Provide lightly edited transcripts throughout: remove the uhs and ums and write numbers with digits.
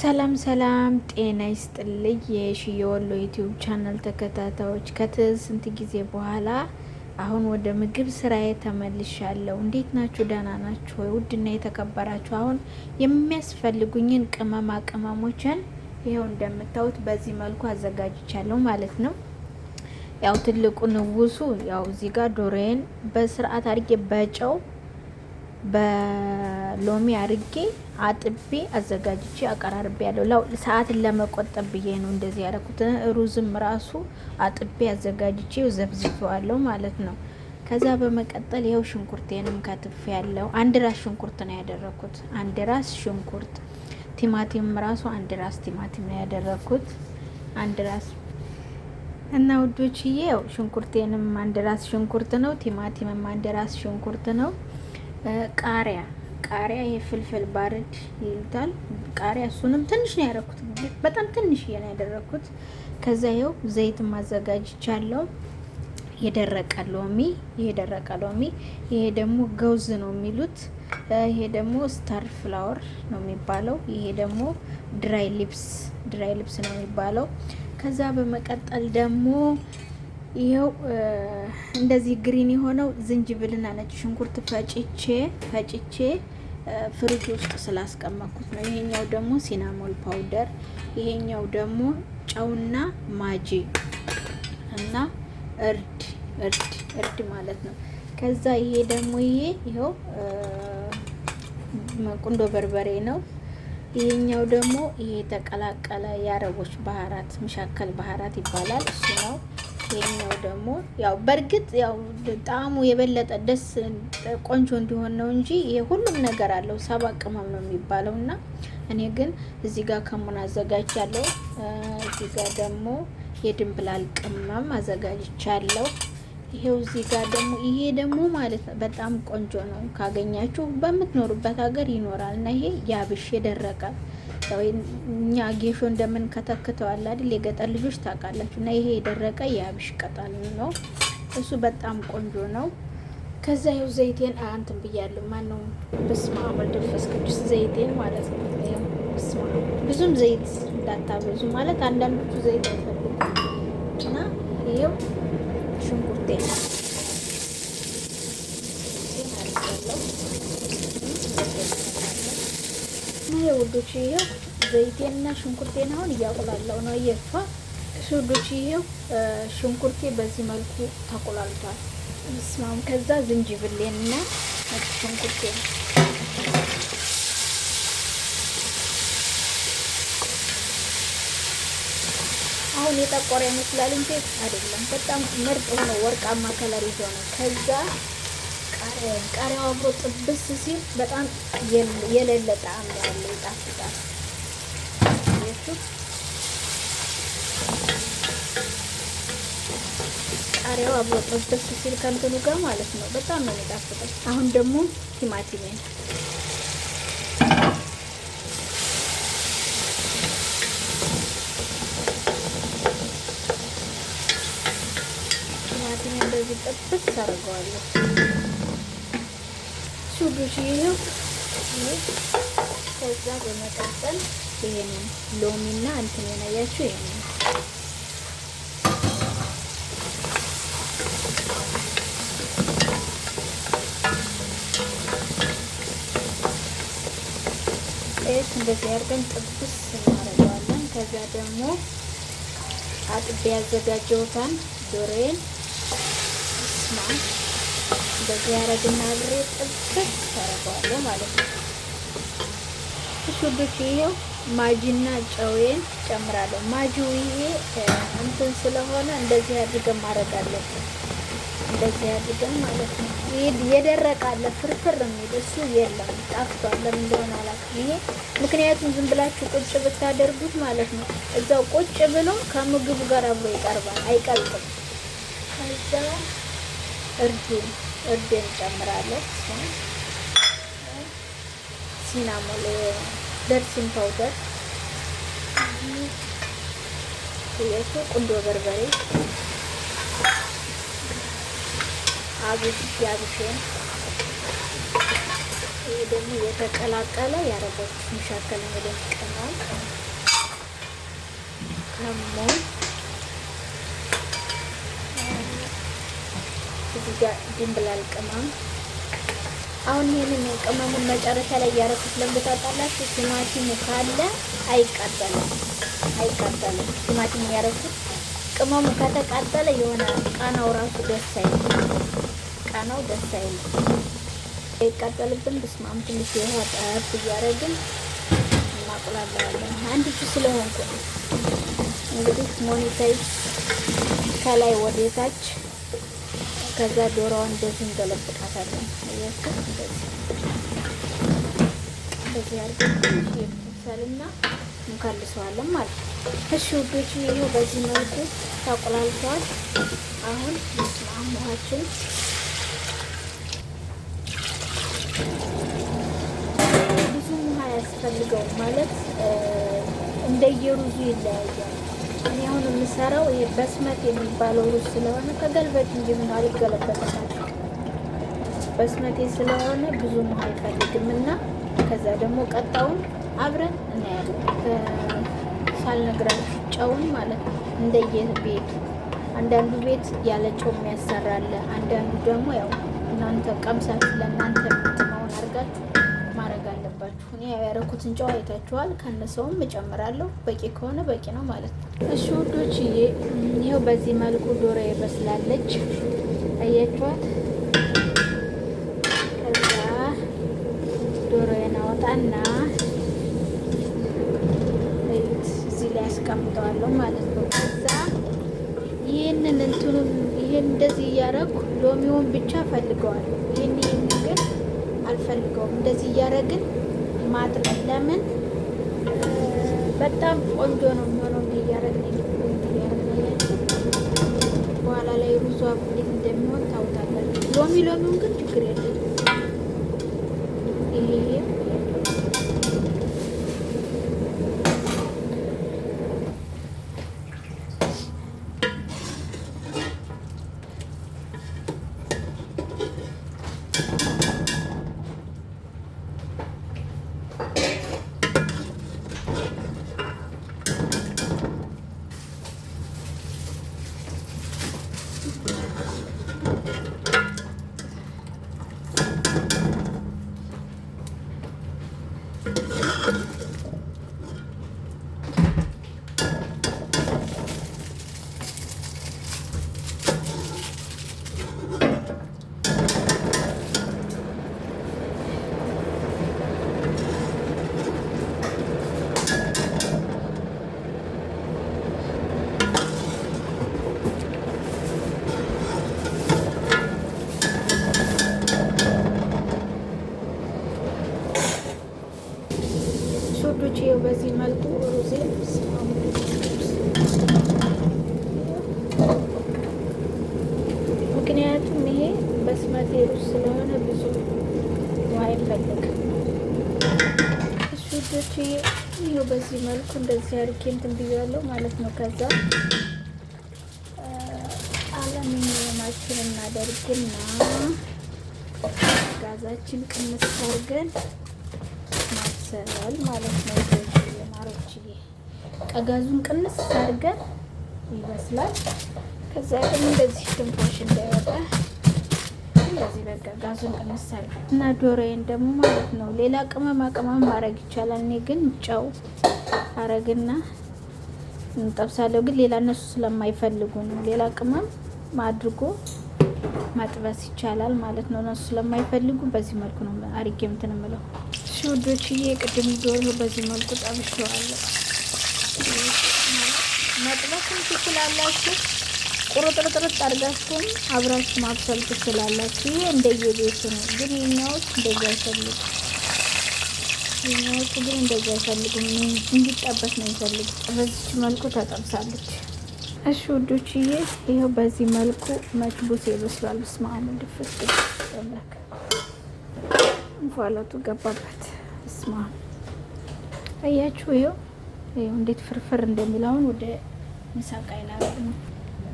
ሰላም ሰላም፣ ጤና ይስጥልኝ የሺ የወሎ ዩቲዩብ ቻናል ተከታታዮች፣ ከስንት ጊዜ በኋላ አሁን ወደ ምግብ ስራዬ ተመልሻለሁ። እንዴት ናችሁ? ደህና ናችሁ ወይ? ውድና የተከበራችሁ አሁን የሚያስፈልጉኝን ቅመማ ቅመሞችን ይኸው እንደምታዩት በዚህ መልኩ አዘጋጅቻለሁ ማለት ነው። ያው ትልቁ ንጉሱ ያው እዚህ ጋር ዶሮዬን በስርዓት አድርጌ በጨው በሎሚ አርጌ አጥቤ አዘጋጅቼ አቀራርቤ ያለው ላው ሰዓትን ለመቆጠብ ብዬ ነው እንደዚህ ያደረኩት። ሩዝም ራሱ አጥቤ አዘጋጅቼ ዘፍዝፌዋለሁ ማለት ነው። ከዛ በመቀጠል ይኸው ሽንኩርቴንም ከትፍ ያለው አንድ ራስ ሽንኩርት ነው ያደረኩት። አንድ ራስ ሽንኩርት፣ ቲማቲም ራሱ አንድ ራስ ቲማቲም ነው ያደረኩት። አንድ ራስ እና ውዶችዬ ያው ሽንኩርቴንም አንድ ራስ ሽንኩርት ነው፣ ቲማቲምም አንድ ራስ ሽንኩርት ነው። ቃሪያ ቃሪያ ይሄ فلفل بارد ይሉታል። ቃሪያ እሱንም ትንሽ ነው ያደረኩት፣ በጣም ትንሽ ነው ያደረኩት። ከዛ ይኸው ዘይት ማዘጋጅቻለሁ። የደረቀ ሎሚ ይሄ የደረቀ ሎሚ፣ ይሄ ደግሞ ገውዝ ነው የሚሉት። ይሄ ደግሞ star flower ነው የሚባለው። ይሄ ደግሞ dry leaves dry leaves ነው የሚባለው። ከዛ በመቀጠል ደግሞ ይኸው እንደዚህ green የሆነው ዝንጅብልና ነጭ ሽንኩርት ፈጭቼ ፈጭቼ ፍሪጅ ውስጥ ስላስቀመጥኩት ነው። ይሄኛው ደግሞ cinnamon powder፣ ይሄኛው ደግሞ ጨውና ማጂ እና እርድ እርድ እርድ ማለት ነው። ከዛ ይሄ ደግሞ ይሄ ይኸው ቁንዶ በርበሬ ነው። ይሄኛው ደግሞ ይሄ የተቀላቀለ የአረቦች بهارات مشكل بهارات ይባላል። እሱ ነው። ይሄኛው ደግሞ ያው በእርግጥ ያው ጣዕሙ የበለጠ ደስ ቆንጆ እንዲሆን ነው እንጂ ይሄ ሁሉም ነገር አለው። ሰባ ቅመም ነው የሚባለው እና እኔ ግን እዚህ ጋር ከሙን አዘጋጅቻለሁ። እዚህ ጋር ደግሞ የድንብላል ቅመም አዘጋጅቻለሁ። ይሄው እዚህ ጋር ደግሞ ይሄ ደግሞ ማለት በጣም ቆንጆ ነው። ካገኛችሁ በምትኖሩበት ሀገር ይኖራል እና ይሄ ያብሽ የደረቀ እኛ ጌሾ እንደምንከተክተው አለ አይደል? የገጠር ልጆች ታውቃላችሁ። እና ይሄ የደረቀ የአብሽ ቅጠል ነው። እሱ በጣም ቆንጆ ነው። ከዛ ይኸው ዘይቴን አንትን ብያለሁ። ማነው በስመ አብ ወወልድ ወመንፈስ ቅዱስ ዘይቴን ማለት ነው። በስመ አብ ብዙም ዘይት እንዳታበዙ ማለት አንዳንዶቹ ዘይት አይፈልጉም እና ይኸው ሽንኩርቴን አድርጋለሁ። ውዶች ይኸው ዘይቴንና ሽንኩርቴን አሁን እያቁላላው ነው። እየፋ ውዶች ይኸው ሽንኩርቴ በዚህ መልኩ ተቆላልቷል። ስማም ከዛ ዝንጅብሌንና ነጭ ሽንኩርቴን አሁን የጠቆረ ይመስላል እንጂ አይደለም። በጣም ምርጥ ሆኖ ወርቃማ color ይዞ ነው። ከዛ ቃሪያው አብሮ ጥብስ ሲል በጣም የሌለ ጣዕም ያለው ይጣፍጣል። ቃሪያው አብሮ ጥብስ ሲል ከእንትኑ ጋር ማለት ነው በጣም ነው የሚጣፍጠው። አሁን ደግሞ ቲማቲሜን እንደዚህ ጥብስ አደርገዋለሁ። ሹዱሽ ይሄው ከዛ በመቀጠል ይሄንን ሎሚና እንትን ያያችሁ ይሄንን እንደዚህ አድርገን ጥብስ እናደርገዋለን። ከዛ ደግሞ አጥቤ ያዘጋጀሁትን ዶሮዬን ስማ እንደዚህ ያረግና አብሬ ጥብስ አደርገዋለሁ ማለት ነው። እሺ ውዶች ይሄው ማጂና ጨዌን ጨምራለሁ። ማጂው ይሄ እንትን ስለሆነ እንደዚህ አድርገን ማድረግ አለብን። እንደዚህ አድርገን ማለት ነው። ይሄ የደረቀ አለ ፍርፍር የሚል እሱ የለም ጠፍቷል። ለምን እንደሆነ አላውቅም። ይሄ ምክንያቱም ዝም ብላችሁ ቁጭ ብታደርጉት ማለት ነው እዛው ቁጭ ብሎ ከምግቡ ጋር አብሮ ይቀርባል፣ አይቀልጥም። ከዛ እርዱን እርዴን ጨምራለሁ። cinnamon دارسين powder ቁንዶ በርበሬ አብሽ ያብሽን ይሄ ደግሞ የተቀላቀለ የአረቦች مشكل እንግዲህ ቅመም፣ ከሙን፣ እዚህ ጋር ድንብላል ቅመም። አሁን ይሄንን ቅመሙን መጨረሻ ላይ እያረኩት ለምን ታውቃላችሁ? ቲማቲሙ ካለ አይቃጠልም፣ አይቃጠልም። ቲማቲሙ ያረኩት ቅመሙ ከተቃጠለ የሆነ ቃናው ራሱ ደስ አይልም። ቃናው ደስ አይልም። ይቃጠልብን። በስመ አብ፣ ትንሽ የውሃ ጠብ እያደረግን እናቁላለዋለን። አንድ እጅ ስለሆንኩ ነው። እንግዲህ monetize ከላይ ወደታች፣ ከዛ ዶሮዋን እንደዚህ እንገለብጣታለን። አያችሁ፣ እንደዚህ እንደዚህ አድርገን ትንሽ የምትሰልና እንከልሰዋለን ማለት ነው። እሺ ውዶች፣ ይኸው በዚህ መልኩ ተቆላልተዋል። አሁን በስመ አብ፣ ውሃችን ብዙም ውሃ አያስፈልገውም ማለት እንደየሩዙ ይለያያል። እኔ አሁን የምሰራው ይሄ በስመት የሚባለው ሩዝ ስለሆነ ከገልበጥ እንጂ ምን አልገለበጥም። በስመቴ ስለሆነ ብዙ ውሃ አይፈልግም እና ከዛ ደግሞ ቀጣውን አብረን እናያለን። ሳልነግራችሁ ጨውን ማለት ነው እንደየቤቱ፣ አንዳንዱ ቤት ያለ ጨው የሚያሰራ አለ። አንዳንዱ ደግሞ ያው እናንተ ቀምሳችሁ ለእናንተ የምትመውን አድርጋችሁ ማድረግ አለባችሁ። እኔ ያደረኩትን ጨው አይታችኋል። ከነሰውም እጨምራለሁ። በቂ ከሆነ በቂ ነው ማለት ነው። እሺ ውዶችዬ፣ ይኸው በዚህ መልኩ ዶሮ ይበስላለች። አያችኋት። ከዛ ዶሮዬን አወጣና እዚህ ላይ አስቀምጠዋለሁ ማለት ነው። ከዛ ይህንን እንትኑን ይህን እንደዚህ እያረኩ ሎሚውን ብቻ ፈልገዋለሁ። ይህን ግን አልፈልገውም። እንደዚህ እያረግን ማጥለል ለምን በጣም ቆንጆ ነው የሚሆነው። እንዲህ እያረግን እያረግን አያችሁ፣ በኋላ ላይ ሩዟ እንዴት እንደሚሆን ታውታላችሁ። ሎሚውን ግን ችግር የለም። ይሄ ውዶች ይኸው በዚህ መልኩ ሩዜ፣ ምክንያቱም ይሄ በስመቴ ሩዝ ስለሆነ ብዙ ውሃ አይፈልግም። እሺ ውዶች፣ ይኸው በዚህ መልኩ እንደዚህ አድርጌ እንትን ብያለሁ ማለት ነው። ከዛ አለሚኒየማችን እናደርግና ጋዛችን ቅንስ አድርገን ማብሰል ማለት ነው። ማሮችዬ ቀጋዙን ቅንስ አድርገን ይበስላል። ከዛ ደግሞ እንደዚህ ትንፋሽ እንዳይወጣ እንደዚህ በቃ ጋዙን ቅንስ አድርገን እና ዶሮዬን ደግሞ ማለት ነው ሌላ ቅመማ ቅመም ማድረግ ይቻላል። እኔ ግን ጨው አረግና እንጠብሳለሁ። ግን ሌላ እነሱ ስለማይፈልጉ ነው። ሌላ ቅመም አድርጎ መጥበስ ይቻላል ማለት ነው። እነሱ ስለማይፈልጉ በዚህ መልኩ ነው አድርጌ እንትን የምለው። እሺ ውዶችዬ፣ ቅድም ዶሮ በዚህ መልኩ ጠብሼዋለሁ። መጥበስም ትችላላችሁ፣ ቁርጥርጥርጥ አድርጋችሁም አብራችሁ ማብሰል ትችላላችሁ። ይሄ እንደየቤቱ ነው። ግን የኛዎች እንደዚህ አይፈልጉም። የኛዎቹ ግን እንደዚህ አይፈልጉም። እንዲጠበስ ነው የሚፈልጉት። በዚች መልኩ ተጠብሳለች። እሺ ውዶችዬ፣ ይኸው በዚህ መልኩ መችቡስ ይበስላል። በስመ አብ ወወልድ ወመንፈስ ቅዱስ አምላክ። እንፋሎቱ ገባበት። በስመ አብ፣ አያችሁ፣ ይኸው ይኸው እንዴት ፍርፍር እንደሚል። አሁን ወደ ምሳቃ ይላል ነው።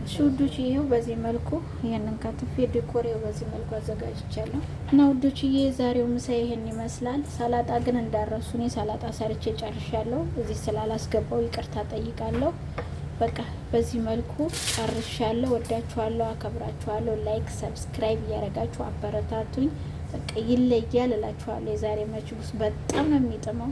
እሺ ውዶች፣ ይኸው በዚህ መልኩ ይህንን ከትፌ decor ኤው በዚህ መልኩ አዘጋጅቻለሁ። እና ውዶችዬ የዛሬው ምሳ ይህን ይመስላል። ሰላጣ ግን እንዳረሱ እኔ ሰላጣ ሰርቼ ጨርሻለሁ። እዚህ ስላላስገባው ይቅርታ ጠይቃለሁ። በቃ በዚህ መልኩ ጨርሻለሁ። ወዳችኋለሁ፣ አከብራችኋለሁ። Like subscribe እያደረጋችሁ አበረታቱኝ። በቃ ይለያል እላችኋለሁ። የዛሬ መችቡስ በጣም ነው የሚጥመው።